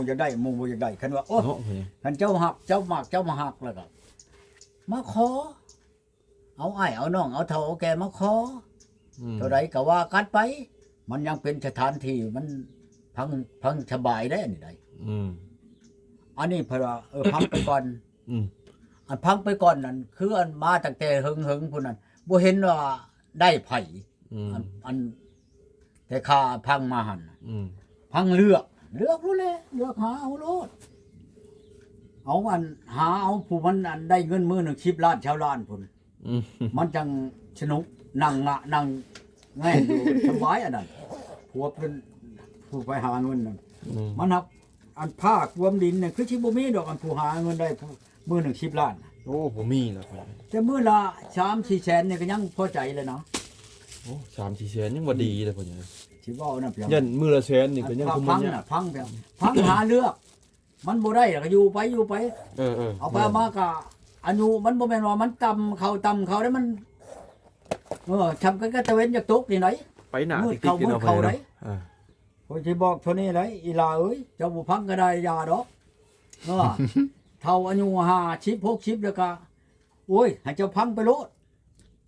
ຢາກໄດ້ ໝູ່ບໍ່ຢາກໄດ້ ຄັນວ່າ ໂອ້ ເນາະ ຄັນເຈົ້າຮັກ ເຈົ້າມັກ ເຈົ້າມາຮັກ ແລ້ວກໍມາຂໍ ເອົາອ້າຍ ເອົານ້ອງ ເອົາເຖົ້າ ເອົາແກ່ມາຂໍ ອືມ ເທົ່າໃດກໍວ່າກັນໄປ ມັນຍັງເປັນສະຖານທີ່ ມັນພັງ ພັງສະບາຍໄດ໋ ອັນນີ້ໄດ໋ ອືມ ອັນນີ້ເພິ່ນວ່າ ເອີ ພັງໄປກ່ອນ ອືມ ອັນພັງໄປກ່ອນນັ້ນ ຄືອັນມາຕັ້ງແຕ່ເຫິງໆ ພຸ້ນນັ້ນ ບໍ່ເຫັນວ່າໄດ້ໃຜ ອືມ ອັນ ອັນ ແຕ່ຂ້າພັງມາຫັ້ນ ອືມ ພັງເລືອກ ເລືອກໂລດແຫຼະ ເລືອກຫາເອົາໂລດ ເອົາອັນ ຫາເອົາຜູ້ມັນອັນໄດ້ເງິນມື້ໜຶ່ງສິບລ້ານຊາວລ້ານພຸ້ນ ອືມ ມັນຈັ່ງສະໜຸກ ນັ່ງງະ ນັ່ງແງ່ນຢູ່ ສະບາຍອັນນັ້ນ ຜົວເປັນຜູ້ໄປຫາເງິນນັ້ນ ອືມ ມັນຮັບ ອັນພາກວມດິນນັ້ນ ຄືຊິບໍ່ມີດອກ ອັນຜູ້ຫາເງິນໄດ້ ມື້ໜຶ່ງສິບລ້ານ ໂອ້ ບໍ່ມີແລ້ວ ແຕ່ມື້ລະສາມສີ່ແສນນີ້ກໍຍັງພໍໃຈແລ້ວນະ ໂອ້ ສາມສີ່ແສນຍັງວ່າດີເດ້ພໍ່ໃຫຍ່ ຊິເວົ້ານຳ ຢ້ານມື້ລະແສນນີ້ກໍຍັງ ພັງນະ ພັງ ພັງຫາເລືອກ ມັນບໍ່ໄດ້ລະກໍຢູ່ໄປ ຢູ່ໄປ ເອີໆ ເອົາໄປເອົາມາກໍອາຍຸມັນບໍ່ແມ່ນວ່າມັນຕ່ຳເຂົ້າ ຕ່ຳເຂົ້າໄດ້ ມັນ ເອີ ຊ່ຳກັນກັບຕາເວັນຢາກຕົກນີ້ໄດ໋ ໄປໜ້າຕິດໆ ເນາະ ເຂົ້າໄດ໋ ເອີ ຂ້ອຍຊິບອກເທົ່ານີ້ໄດ໋ ອີຫຼ້າເອີຍ ເຈົ້າບໍ່ຟັງກໍໄດ້ ຢ່າດອກ ເອີ ເຖົ້າອາຍຸຫ້າສິບ ຫົກສິບ ແລ້ວກໍ ໂອ້ຍ ໃຫ້ເຈົ້າພັງໄປໂລດ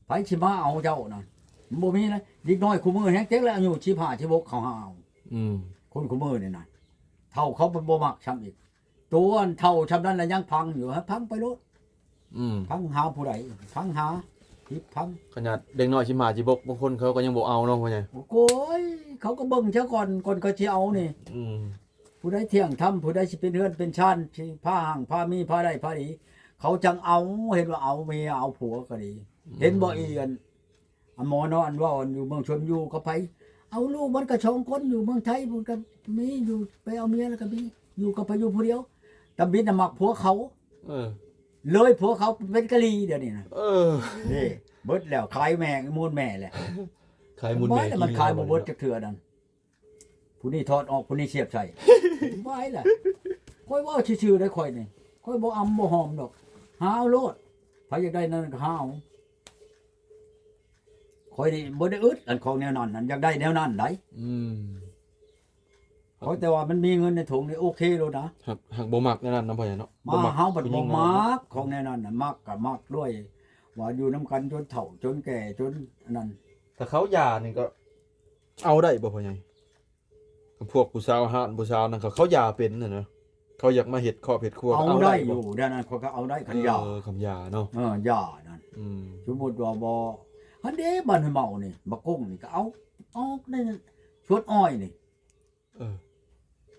ໃຜຊິມາເອົາເຈົ້ານັ້ນ ມັນບໍ່ມີນະ ເດັກນ້ອຍຄູ່ມື້ແຮງເຕັກແລ້ວ ອາຍຸສິບຫ້າ ສິບຫົກ ເຂົາຫາເອົາ ອືມ ຄົນຄູ່ມື້ນີ້ນະ ເຖົ້າເຂົາເພິ່ນບໍ່ມັກຊ້ຳອີກ ໂຕອັນເຖົ້າຊ່ຳນັ້ນລະຍັງພັງຢູ່ ໃຫ້ພັງໄປໂລດ ອືມ ພັງຫາຜູ້ໃດ ພັງຫາ ຜິດພັງ ຂະໜາດເດັກນ້ອຍສິບຫ້າ ສິບຫົກ ບາງຄົນເຂົາກໍຍັງບໍ່ເອົາເນາະ ພໍ່ໃຫຍ່ ໂອ້ຍ ເຂົາກໍເບິ່ງຊະກ່ອນ ກ່ອນເຂົາຊິເອົານີ້ ອືມ ຜູ້ໃດທ່ຽງທຳ ຜູ້ໃດຊິເປັນເຮືອນເປັນຊານ ຊິພາຮັ່ງພາມີ ພາໄດ້ພາດີ ເຂົາຈັ່ງເອົາ ເຫັນວ່າເອົາເມຍເອົາຜົວກໍດີ ອືມ ເຫັນບໍ່ ອີອັນ ອັນໝໍເນາະ ອັນເວົ້າ ອັນຢູ່ເມືອງຊົນ ຢູ່ກັບໃຜ ເອົາລູກມັນກໍສອງຄົນ ຢູ່ເມືອງໄທພຸ້ນກໍມີ ຢູ່ໄປເອົາເມຍແລ້ວກໍມີ ຢູ່ກັບໃຜ ຢູ່ຜູ້ດຽວ ຕຳບິດນະມັກຜົວເຂົາ ເອີ ເລີຍຜົວເຂົາເປັນກະຫຼີດຽວນີ້ນະ ເອີ ເດ້ ເບິດແລ້ວ ຂາຍແມ່ ມູນແມ່ແຫຼະ ຂາຍມູນແມ່ ມັນຂາຍບໍ່ເບິດຈັກເທື່ອນັ້ນ ຜູ້ນີ້ຖອດອອກ ຜູ້ນີ້ສຽບໃສ່ ສະບາຍລະ ຂ້ອຍເວົ້າຊື່ໆ ໄດ໋ ຂ້ອຍນີ້ ຂ້ອຍບໍ່ອຳບໍ່ຫອມດອກ ຫາເອົາໂລດ ໃຜຢາກໄດ້ນັ້ນກໍຫາເອົາ ຂ້ອຍນີ້ບໍ່ໄດ້ອຶດ ອັນຂອງແນວນັ້ນ ອັນຢາກໄດ້ແນວນັ້ນໄດ໋ ອືມ ຂໍແຕ່ວ່າມັນມີເງິນໃນຖົງນີ້ໂອເຄໂລດນະ ຫາກ ຫາກບໍ່ມັກແນວນັ້ນນະ ພໍ່ໃຫຍ່ເນາະ ມາ ເຮົາບັດບໍ່ມັກຂອງແນວນັ້ນນະ ມັກກໍມັກດ້ວຍ ວ່າຢູ່ນຳກັນຈົນເຖົ້າຈົນແກ່ຈົນອັນນັ້ນ ຖ້າເຂົາຢ່ານີ້ກໍ ເອົາໄດ້ບໍ່ພໍ່ໃຫຍ່ ພວກຜູ້ສາວຮ້ານຜູ້ສາວນັ້ນ ເຂົາ ເຂົາຢ່າເປັນຫັ້ນນະ ເຂົາຢາກມາເຮັດຄອບເຮັດຄົວ ເອົາໄດ້ຢູ່ ແນວນັ້ນຂ້ອຍກໍເອົາໄດ້ ຄັນຢ່າ ເອີ ຄັນຢ່າເນາະ ເອີ ຢ່ານັ້ນ ອືມ ສົມມຸດວ່າບໍ່ ຫັ້ນເດ້ ບ້ານຫ້ວຍເມົານີ້ ບັກກົງນີ້ກໍເອົາ ອອກໃນສວນອ້ອຍນີ້ ເອີ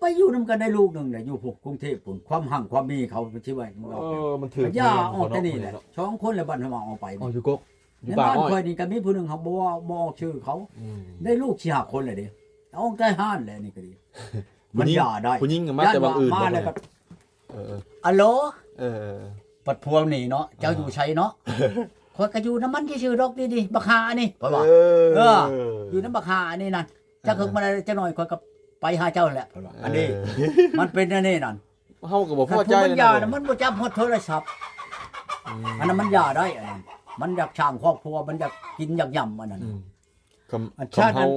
ໄປຢູ່ນຳກັນໄດ້ລູກໜຶ່ງແຫຼະ ຢູ່ພຸ້ນກຸງເທບພຸ້ນ ຄວາມຮັ່ງຄວາມມີເຂົາຊິໄວ້ ເອີ ມັນຖືກ ຢ່າອອກແຕ່ນີ້ແຫຼະ ສອງຄົນແຫຼະ ບ້ານຫ້ວຍເມົາເອົາໄປ ເອົາຢູ່ກົກ ຢູ່ປ່າອ້ອຍ ໃນບ້ານຂ້ອຍນີ້ກໍມີຜູ້ໜຶ່ງ ເຮົາບໍ່ເວົ້າ ບໍ່ອອກຊື່ເຂົາ ອືມ ໄດ້ລູກສີ່ຫ້າຄົນແລ້ວເດ້ ອອກແຕ່ຮ້ານແຫຼະ ນີ້ກໍດີ ມັນຢ່າໄດ້ ຜູ້ຍິງກໍມາແຕ່ບັງເອີນ ມາແລ້ວກໍ ເອີໆ ອາໂລ ເອີ ບັດພວກນີ້ເນາະ ເຈົ້າຢູ່ໃສເນາະ ຂ້ອຍກໍຢູ່ນຳມັນຊື່ໆດອກ ນີ້ໆ ບັກຫ່າອັນນີ້ ເພິ່ນວ່າ ເອີ ເອີ ຢູ່ນຳບັກຫ່າອັນນີ້ນັ້ນ ຈັກເພິ່ນມາໄດ້ຈັກໜ້ອຍ ຂ້ອຍກໍໄປຫາເຈົ້າແຫຼະ ເພິ່ນວ່າ ເອີ ອັນນີ້ ມັນເປັນອັນນີ້ນັ້ນ ເຮົາກໍບໍ່ພໍໃຈ ຄັນຜູ້ມັນຢ່ານະ ມັນບໍ່ຈັບຮອດໂທລະສັບ ອືມ ອັນນັ້ນມັນຢ່າໄດ້ ອັນນັ້ນ ມັນຢາກສ້າງຄອບຄົວ ມັນຢາກກິນຢາກຢຳ ອັນນັ້ນ ອືມ ຄຳ ອັນຊາດນັ້ນ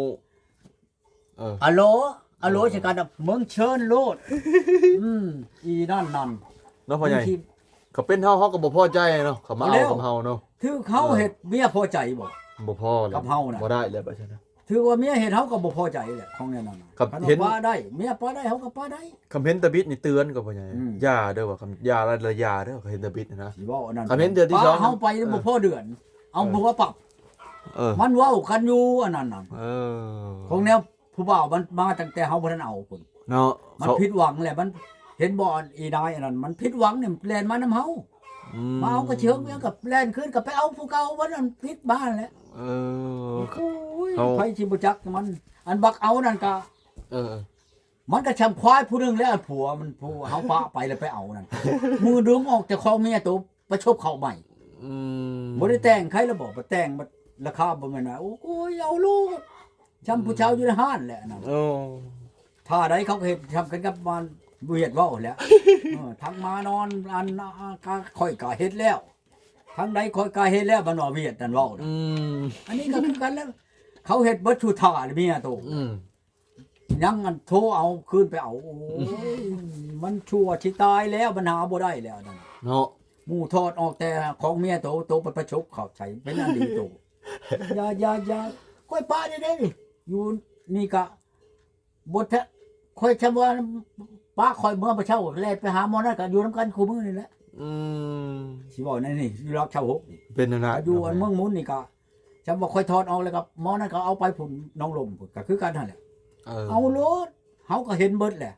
ເອີ ອາໂລ ອາໂລ ເອີ ໃສ່ກັນນະ ມຶງເຊີນໂລດ ອືມ ອີນັ້ນນັ້ນ ເນາະພໍ່ໃຫຍ່ ບາງທີ ເຂົາເປັນເຮົາ ເຮົາກໍບໍ່ພໍໃຈເນາະ ເຂົາມາເອົາ ເອົາແລ້ວ ກັບເຮົາເນາະ ຖືກເຮົາ ເອີ ເຮັດ ເມຍພໍໃຈບໍ່ ບໍ່ພໍແລ້ວ ກັບເຮົານະ ບໍ່ໄດ້ແລ້ວ ບາດນັ້ນນະ ຖືກວ່າເມຍເຮັດ ເຮົາກໍບໍ່ພໍໃຈແຫຼະ ຂອງແນວນັ້ນນະ ຄັນວ່າປ້າໄດ້ ເມຍປ້າໄດ້ ເຮົາກໍປ້າໄດ້ ຄັນເຫັນຕາບິດນີ້ເຕືອນກໍພໍ່ໃຫຍ່ ອືມ ຢ່າເດີວ່າ ຄັນຢ່າລະ ລະຢ່າເດີ ຄັນເຫັນຕາບິດນະ ຊິເວົ້າອັນນັ້ນ ຄັນເຫັນເທື່ອທີສອງ ປ້າເຮົາໄປ ເອີ ບໍ່ພໍເດືອນ ເອົາ ເອີ ຜົວປັບ ເອີ ມັນເວົ້າກັນຢູ່ອັນນັ້ນນະ ເອີ ຂອງແນວ ຜູ້ບ່າວມັນມາຕັ້ງແຕ່ເຮົາບໍ່ທັນເອົາພຸ້ນເນາະ ມັນຜິດຫວັງແຫຼະ ມັນເຫັນບໍ່ ອີນາຍອັນນັ້ນ ມັນຜິດຫວັງນີ້ ແລ່ນມານຳເຮົາ ອືມ ມາເອົາກະເຊີງຫຍັງ ກໍແລ່ນຄືນ ກໍໄປເອົາຜູ້ເກົ່າ ມັນອັນຜິດບ້ານແຫຼະ ເອີ ໂອ້ຍ ເຮົາ ໃຜຊິບໍ່ຈັກມັນ ອັນບັກເອົານັ້ນກະ ເອີ ມັນກໍຊ່ຳຄວາຍຜູ້ໜຶ່ງແຫຼະ ອັນຜົວມັນ ຜູ້ເຮົາປະໄປແລ້ວໄປເອົານັ້ນ ມືດຶງອອກຈາກຄອງເມຍໂຕ ປະສົບເຂົ້າໃໝ່ ອືມ ບໍ່ໄດ້ແຕ່ງໃຄລະບໍ ບໍ່ແຕ່ງ ລາຄາບໍ່ແມ່ນວ່າ ໂອ້ຍ ເອົາໂລດ ຊ່ຳຜູ້ຊາວຢູ່ໃນຮ້ານແຫຼະນັ້ນ ໂອ້ ຖ້າໃດເຂົາກໍເຮັດຊ່ຳກັນກັບບ້ານວຽດເວົ້າແຫຼະ ເອີ ທັກມານອນ ອັນ ກະ ຂ້ອຍກະເຮັດແລ້ວ ທາງໃດຂ້ອຍກະເຮັດແລ້ວ ມັນວ່າວຽດນັ້ນເວົ້ານະ ອືມ ອັນນີ້ກໍຄືກັນແຫຼະ ເຂົາເຮັດເບິດສູ່ຖ້າເມຍໂຕ ອືມ ຍັງອັນໂທເອົາຄືນໄປເອົາ ໂອ້ຍ ມັນຊົ່ວຊິຕາຍແລ້ວ ມັນຫາບໍ່ໄດ້ແລ້ວນັ້ນ ເນາະ ໝູ່ຖອດອອກແຕ່ຂອງເມຍໂຕ ໂຕໄປປະສົບເຂົ້າໃສ່ ເປັນອັນດີໂຕ. ຢ່າ ຢ່າ ຢ່າ ຂ້ອຍປະໄດ້ເດ້ ຢູ່ນີ້ກະບໍ່ແທ້ ຂ້ອຍຊຳວ່າປະຂ້ອຍເມືອບໍ່ເຊົ້າ ແລ່ນໄປຫາໝໍນັ້ນກະຢູ່ນຳກັນຄູ່ມື້ນີ້ແຫຼະ. ອືມ ຊິເວົ້າແນວນີ້ ຢູ່ຫຼັກຊາວຫົກນີ້ ເປັນນັ້ນນະ ຢູ່ອັນເມືອງມຸນນີ້ກະ ຊຳວ່າຂ້ອຍຖອດອອກແລ້ວກະ ໝໍນັ້ນກະເອົາໄປພຸ້ນ ໜອງລົມພຸ້ນ ກະຄືກັນຫັ້ນແຫຼະ. ເອີ ເອົາໂລດ ເຮົາກະເຫັນເບິດແຫຼະ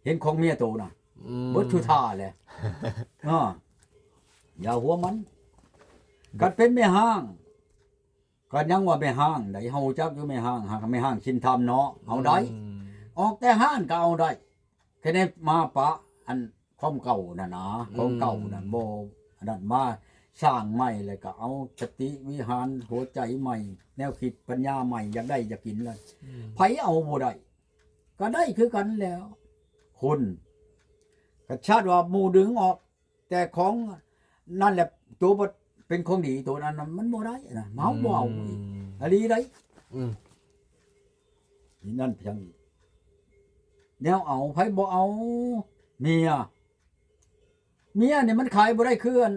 ເຫັນຂອງເມຍໂຕນະ ອືມ ເບິດທຸທ່າແຫຼະ. ເອີ ຢ່າຫົວມັນ ຄັນເປັນແມ່ຮ້າງ ກະຍັງວ່າແມ່ຮ້າງໃດ ເຮົາຮູ້ຈັກຢູ່ແມ່ຮ້າງ ຫາກແມ່ຮ້າງຊິນທຳເນາະ ເອົາໄດ້ ອືມ ອອກແຕ່ຮ້ານກະເອົາໄດ້ ແຄ່ໄດ້ມາປະອັນຄວາມເກົ່ານັ້ນນະ ອືມ ຂອງເກົ່ານັ້ນ ບໍ່ອັນນັ້ນ ມາສ້າງໃໝ່ ແລ້ວກະເອົາສະຕິວິຫານຫົວໃຈໃໝ່ ແນວຄິດປັນຍາໃໝ່ ຢາກໄດ້ຢາກກິນລະ ອືມ ໃຜເອົາບໍ່ໄດ້ ກະໄດ້ຄືກັນແລ້ວ ຄົນ ກະຊາດວ່າໝູ່ດຶງອອກ ແຕ່ຂອງນັ້ນແຫຼະ ໂຕບໍ່ເປັນຂອງດີ ໂຕນັ້ນນະ ມັນບໍ່ໄດ້ນະ ເຮົາບໍ່ເອົາອີກ ອືມ ອີ່ຫຼີໃດ ອືມ ນີ້ນັ້ນພຽງອີກ ແນວເອົາ ໃຜບໍ່ເອົາ ເມຍ ເມຍນີ້ມັນຂາຍບໍ່ໄດ້ຄືອັນ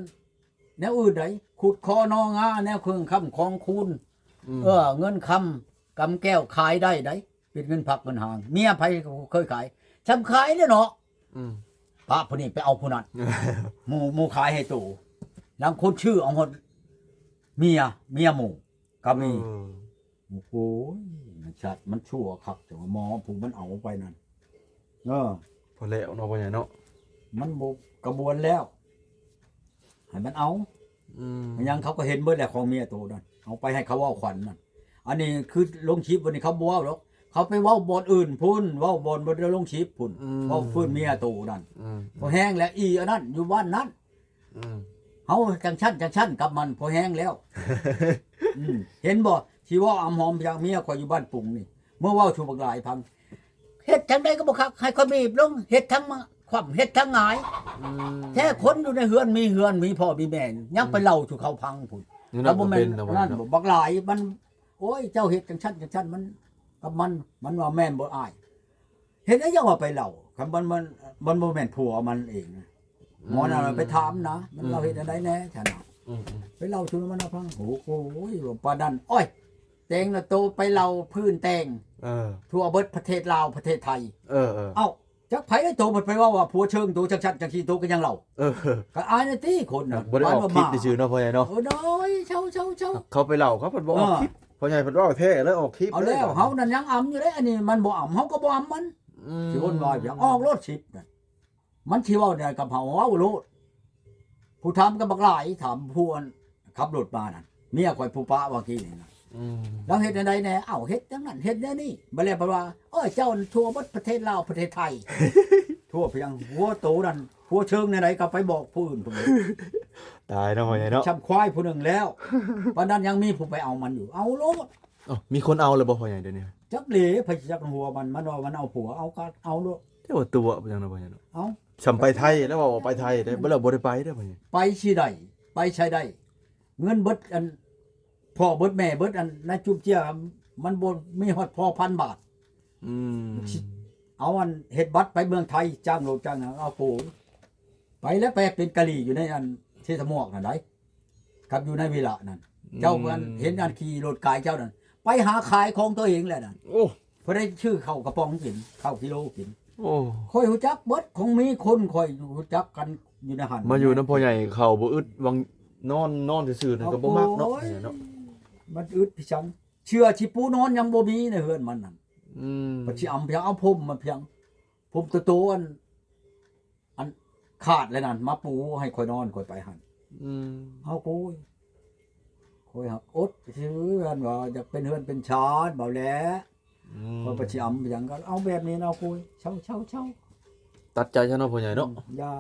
ແນວອື່ນໃດ ຂຸດຄໍໜໍ່ງາ ແນວເຄື່ອງຄຳຂອງຄູນ ອືມ ເອີ ເງິນຄຳກຳແກ້ວຂາຍໄດ້ໃດ ເປັນເງິນພັກເງິນຫາງ ເມຍໃຜກໍເຄີຍຂາຍ ຊ່ຳຂາຍແຫຼະເນາະ ອືມ ປະຜູ້ນີ້ໄປເອົາຜູ້ນັ້ນ ໝູ່ ໝູ່ຂາຍໃຫ້ໂຕ ລາງຄົນຊື້ເອົາຮອດເມຍ ເມຍໝູ່ກໍມີ ເອີ ໂອ້ຍ ມັນຊັດ ມັນຊົ່ວຄັກ ຈັ່ງວ່າໝໍຜູ້ມັນເອົາໄປນັ້ນ ເອີ ພໍແລ້ວເນາະ ພໍ່ໃຫຍ່ເນາະ ມັນບໍ່ກະບວນແລ້ວ ໃຫ້ມັນເອົາ ອືມ ມັນຫຍັງເຂົາກໍເຫັນເບິດແຫຼະ ຂອງເມຍໂຕນັ້ນ ເອົາໄປໃຫ້ເຂົາເວົ້າຂວັນນັ້ນ ອັນນີ້ຄືລົງຄລິບ ວັນນີ້ເຂົາບໍ່ເວົ້າດອກ ເຂົາໄປເວົ້າບ່ອນອື່ນພຸ້ນ ເວົ້າບ່ອນບໍ່ໄດ້ລົງຄລິບພຸ້ນ ອືມ ເວົ້າຟື້ນເມຍໂຕນັ້ນ ອືມ ພໍແຮງແລ້ວ ອີອັນນັ້ນຢູ່ບ້ານນັ້ນ ອືມ ເຮົາຈັ່ງຊັ້ນຈັ່ງຊັ້ນກັບມັນ ພໍແຮງແລ້ວ ອືມ ເຫັນບໍ່ ທີ່ເວົ້າອຳຫອມພຽງເມຍຂ້ອຍຢູ່ບ້ານປຸງນີ້ ເມື່ອເວົ້າສູ່ບັກຫຼາຍຟັງ ເຮັດຈັ່ງໃດກໍບໍ່ຄັກ ໃຫ້ຂ້ອຍບີບລົງ ເຮັດທັງຄວ່ຳ ເຮັດທັງຫງາຍ ອືມ ແທ້ຄົນຢູ່ໃນເຮືອນ ມີເຮືອນ ມີພໍ່ມີແມ່ ຍັງໄປເລົ່າສູ່ເຂົາຟັງພຸ້ນ ແລ້ວບໍ່ແມ່ນນັ້ນບໍ່ ບັກຫຼາຍມັນ ໂອ້ຍ ເຈົ້າເຮັດຈັ່ງຊັ້ນຈັ່ງຊັ້ນ ມັນ ກັບມັນ ມັນວ່າແມ່ນບໍ່ອ້າຍ ເຮັດໄດ້ຫຍັງວ່າໄປເລົ່າ ຄັນມັນ ມັນ ມັນບໍ່ແມ່ນຜົວມັນເອງ ອືມ ໝໍນັ້ນໄປຖາມນະ ມັນ ອືມ ລາວເຮັດອັນໃດແດ່ຊັ້ນນະ ອືມໆ ໄປເລົ່າສູ່ມັນນະຟັງ ໂອ້ໂຫ ວ່າປານນັ້ນ ໂອ້ຍ ແຕ່ງລະໂຕໄປເລົ່າພື້ນແຕ່ງ ເອີ ທົ່ວເບິດປະເທດລາວ ປະເທດໄທ ເອີໆ ເອົ້າ ຈັກໃຜໂຕມັນໄປເວົ້າວ່າຜົວເຊີງໂຕຈັ່ງຊັ້ນຈັ່ງຊີ້ ໂຕກໍຍັງເລົ່າ ເອີ ກໍອາຍນະຕິຄົນນະ ບໍ່ໄດ້ອອກຄລິບຊື່ໆເນາະ ພໍ່ໃຫຍ່ເນາະ ເອີ ໂດຍ ເຊົາໆໆ ເຂົາໄປເລົ່າ ເຂົາເພິ່ນບໍ່ອອກຄລິບ ເອີ ພໍ່ໃຫຍ່ເພິ່ນເວົ້າແທ້ແລ້ວອອກຄລິບ ເອົາແລ້ວ ເຮົານັ້ນຍັງອຳຢູ່ເດ້ ອັນນີ້ມັນບໍ່ອຳ ເຮົາກໍບໍ່ອຳມັນ ອືມ ຊິວົນວາຍຫຍັງ ອອກໂລດຄລິບນະ ມັນຊິເວົ້າແນວໃດກັບເຮົາ ເວົ້າໂລດ ຜູ້ຖາມກໍບັກຫຼາຍ ຖາມຜູ້ອັນຂັບລົດມານັ້ນ ເມຍຂ້ອຍຜູ້ປະວ່າກີ້ນີ້ນະ ອືມ ລາວເຮັດແນວໃດແດ່ ເອົ້າ ເຮັດຈັ່ງນັ້ນ ເຮັດແນວນີ້ ບາດແລ້ວເພິ່ນວ່າ ໂອ້ຍ ເຈົ້າທົ່ວເບິດປະເທດລາວ ປະເທດໄທ ທົ່ວພຽງ ຜົວໂຕນັ້ນ ຜົວເຊີງແນວໃດກໍໄປບອກຜູ້ອື່ນພຸ້ນ ຕາຍເນາະ ພໍ່ໃຫຍ່ເນາະ ຊ່ຳຄວາຍຜູ້ໜຶ່ງແລ້ວ ປານນັ້ນຍັງມີຜູ້ໄປເອົາມັນຢູ່ ເອົາໂລດ ເອົ້າ ມີຄົນເອົາແລ້ວບໍ່ ພໍ່ໃຫຍ່ ດຽວນີ້ ຈັກເດ ໃຜຊິຈັກຫົວມັນ ມັນວ່າມັນເອົາຜົວ ເອົາກໍເອົາໂລດ ແຕ່ວ່າຕົວະ ເປັນຫຍັງນະ ພໍ່ໃຫຍ່ເນາະ ເອົ້າ ຊ່ຳໄປໄທ ແລ້ວວ່າໄປໄທໄດ້ ບໍ່ ແລ້ວບໍ່ໄດ້ໄປເດ້ ພໍ່ໃຫຍ່ ໄປຊິໄດ້ ໄປໃສໄດ້ ເງິນເບິດ ອັນ ພໍ່ເບິດແມ່ເບິດ ອັນ ໃນຈຸບເຈ້ຍ ມັນບໍ່ມີຮອດພໍພັນບາດ ອືມ ຊິເອົາ ອັນ ເຮັດບັດໄປເມືອງໄທ ຈ້າງໂລດຈ້າງຫຍັງ ເອົາໂກຍ ໄປແລ້ວ ໄປເປັນກະຫຼີ່ຢູ່ໃນ ອັນ ເຊຕະໝວກຫັ້ນໃດ ກັບຢູ່ໃນວິລະນັ້ນ ອືມ ເຈົ້າ ອັນ ເຫັນ ອັນ ຂີ່ລົດກາຍເຈົ້ານັ້ນ ໄປຫາຂາຍຂອງຕົວເອງແຫຼະນັ້ນ ໂອ້ ເພິ່ນໄດ້ຊື້ເຂົ້າກະປ໋ອງກິນ ເຂົ້າກິໂລກິນ ໂອ້ ຂ້ອຍຮູ້ຈັກເບິດ ຂອງມີຄົນຂ້ອຍຮູ້ຈັກກັນຢູ່ໃນຫັ້ນ ມາຢູ່ນຳພໍ່ໃຫຍ່ເຂົ້າບໍ່ອຶດ ຫວັງນອນ ນອນຊື່ໆນັ້ນກໍບໍ່ມັກເນາະ ໂອ້ຍ ເນາະ ມັນອຶດພິສັງ ເຊື່ອຊິປູນອນຍັງບໍ່ມີໃນເຮືອນມັນນັ້ນ ອືມ ມັນຊິອຳພຽງ ເອົາພົມມາພຽງ ພົມໂຕໆ ອັນ ອັນຂາດແລ້ວນັ້ນ ມາປູໃຫ້ຂ້ອຍນອນ ຂ້ອຍໄປຫັ້ນ ອືມ ເອົາໂກຍ ຂ້ອຍຫາກອົດຊື່ ອັນວ່າຢາກເປັນເຮືອນເປັນຊານ ເວົ້າແຫຼະ ອືມ ຂ້ອຍປະຊິອຳຫຍັງກໍເອົາແບບນີ້ເນາະໂກຍ ເຊົາໆໆ ຕັດໃຈຊະເນາະພໍ່ໃຫຍ່ເນາະ ອືມ ຢ່າ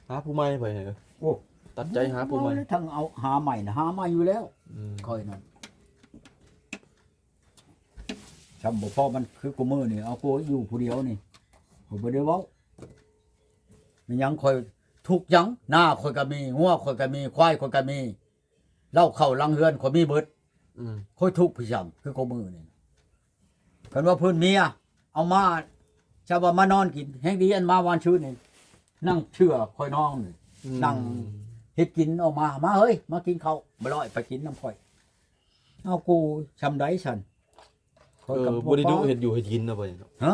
ຫາຜູ້ໃໝ່ພໍ່ໃຫຍ່ ໂອ້ ຕັດໃຈຫາຜູ້ໃໝ່ ບໍ່ໄດ້ທັງເອົາຫາໃໝ່ນະ ຫາໃໝ່ຢູ່ແລ້ວ ອືມ ຂ້ອຍນັ້ນ ຊ່ຳບໍ່ພໍມັນຄືກູມື້ນີ້ ເອົາໂກຍຢູ່ຜູ້ດຽວນີ້ ຂ້ອຍບໍ່ໄດ້ເວົ້າ ແມ່ນຫຍັງຂ້ອຍທຸກຫຍັງ ນາຂ້ອຍກໍມີ ງົວຂ້ອຍກໍມີ ຄວາຍຂ້ອຍກໍມີ ເລົ້າເຂົ້າຫຼັງເຮືອນຂ້ອຍມີເບິດ ອືມ ຂ້ອຍທຸກຄືຫຍັງ ຄືກູມື້ນີ້ ຄັນວ່າເພິ່ນເມຍເອົາມາ ຊາວບ້ານມານອນກິນ ແຮງດີອັນມາວານຊືນນີ້ ນັ່ງເຊື່ອຂ້ອຍນອນນີ້ ອືມ ນັ່ງເຮັດກິນອອກມາ ມາເຮີ້ຍ ມາກິນເຂົ້າ ບໍ່ລອຍ ໄປກິນນຳຂ້ອຍ ເອົາ ກູຊ່ຳໃດຊັ້ນ ຂ້ອຍກໍ ເອີ ບໍ່ໄດ້ດຸເຮັດຢູ່ເຮັດກິນເນາະ ບໍ່ຫຍັງເນາະ ຮະ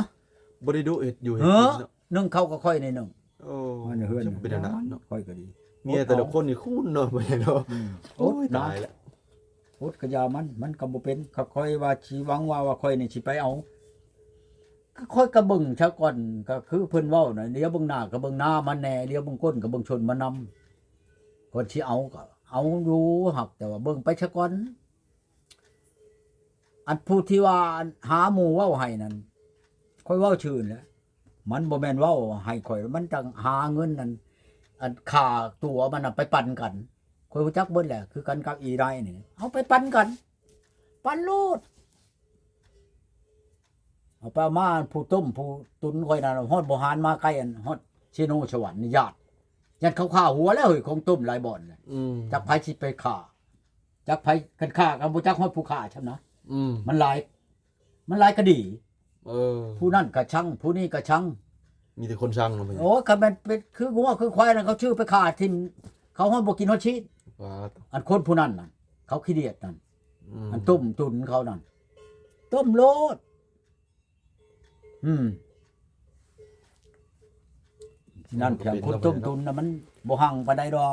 ບໍ່ໄດ້ດຸເຮັດຢູ່ເຮັດກິນເນາະ ເອີ ໜຶ່ງເຂົ້າກັບຂ້ອຍນີ້ໜຶ່ງ ໂອ້ ມາໃນເຮືອນ ເປັນອັນນັ້ນເນາະ ຂ້ອຍກໍດີ ເມຍແຕ່ລະຄົນນີ້ຄູນເນາະ ບໍ່ຫຍັງເນາະ ອືມ ໂອ້ຍ ຕາຍລະ ອົດກະຢ່າມັນ ມັນກໍບໍ່ເປັນ ຂ້ອຍວ່າຊິຫວັງວ່າ ວ່າຂ້ອຍນີ້ຊິໄປເອົາ ຂ້ອຍກໍເບິ່ງຊະກ່ອນ ກໍຄືເພິ່ນເວົ້ານະ ຫຼຽວເບິ່ງໜ້າກໍເບິ່ງໜ້າມັນແດ່ ຫຼຽວເບິ່ງກົ້ນກໍເບິ່ງສົ້ນມັນນຳ ກ່ອນຊິເອົາກໍເອົາຢູ່ ຫາກແຕ່ວ່າເບິ່ງໄປຊະກ່ອນ ອັນຜູ້ທີ່ວ່າຫາໝູ່ເວົ້າໃຫ້ນັ້ນ ຂ້ອຍເວົ້າຊື່ນແຫຼະ ມັນບໍ່ແມ່ນເວົ້າໃຫ້ຂ້ອຍ ມັນຈັ່ງຫາເງິນນັ້ນ ອັນຄ່າຕົວະມັນນະໄປປັນກັນ ຂ້ອຍຮູ້ຈັກເບິດແຫຼະ ຄືກັນກັບອີໄນນີ້ ເອົາໄປປັນກັນ ປັນໂລດ ເອົາໄປເອົາມາ ຜູ້ຕົ້ມຜູ້ຕຸນຂ້ອຍນັ້ນ ຮອດບໍ່ຫານມາໃກ້ ອັນຮອດເຊໂນສະຫວັນນີ້ ຢ້ານ ຢ້ານເຂົາຂ້າຫົວແລ້ວເຮີ້ຍ ຂອງຕົ້ມຫຼາຍບ່ອນແຫຼະ ອືມ ຈັກໃຜຊິໄປຂ້າ ຈັກໃຜ ຄັນຂ້າກໍບໍ່ຈັກຮອດຜູ້ຂ້າຊ້ຳນະ ອືມ ມັນຫຼາຍ ມັນຫຼາຍຄະດີ ເອີ ຜູ້ນັ້ນກໍຊັງ ຜູ້ນີ້ກໍຊັງ ມີແຕ່ຄົນຊັງເນາະ ໂອ້ຍ ຄັນແມ່ນເປັນຄືງົວຄືຄວາຍນັ້ນ ເຂົາຊື້ໄປຂ້າຖິ້ມ ເຂົາຮອດບໍ່ກິນຮອດຊີ້ນ ປາດ ອັນຄົນຜູ້ນັ້ນນະ ເຂົາຂີ້ດຽດນັ້ນ ອືມ ອັນຕົ້ມຕຸນເຂົານັ້ນ ຕົ້ມໂລດ ອືມ ນັ້ນ ມັນກໍເປັນ ພຽງຄົນຕົ້ມຕຸນນະ ມັນບໍ່ຮັ່ງປານໃດດອກ.